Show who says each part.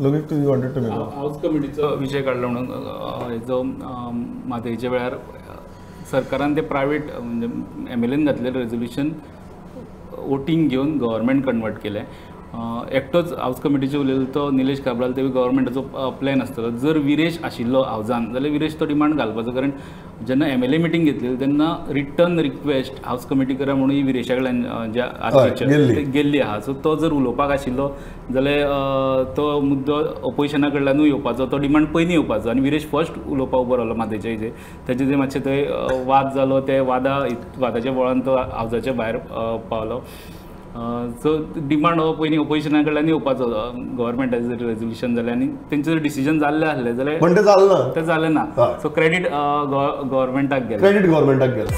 Speaker 1: Logit, you wanted to make
Speaker 2: house कमिटीचो विशय काडलो म्हणून हेजो म्हादयच्या वेळार सरकारान ते प्रायवेट म्हणजे एमएलएन घातलेलें रेजोल्युशन वोटींग घेवन गव्हर्मेंट कन्वर्ट केलें. एकटोच हावज कमिटीचे उलयलो तो निलेश काब्राल, ते गव्हर्मेंटाचो प्लॅन आसतलो. जर विरेश आशिल्लो हावजान जाल्यार विरेश तो डिमांड घालपाचो, कारण जेन्ना एमएलए मिटींग घेतलेली तेन्ना रिटर्न रिक्वेस्ट हावज कमिटी करा म्हणून विरेशा कडल्यान ज्या गेल्ली आहा. सो तो जर उलोवपाक आशिल्लो जाल्यार तो मुद्दो ओपोजिशना कडल्यानूय येवपाचो, तो डिमांड पयलीं येवपाचो. आनी विरेश फर्स्ट उलोवपाक उबो रावलो म्हादयच्या हेजेर, तेजे जे मातशें थंय वाद जालो, ते वादाच्या बळान तो हावजाच्या भायर पावलो. सो डिमांड हो पयलीं ओपोजिशना कडल्यान येवपाचो, गव्हर्मेंटाचें जर रेजोल्युशन जालें आनी तेंचें जर डिसिजन जाल्लें आसलें जाल्यार
Speaker 1: पण तें जालें ना,
Speaker 2: तें जालें ना. सो क्रेडीट गव्हर्मेंटाक गेलें,
Speaker 1: क्रेडीट गव्हर्मेंटाक गेलें.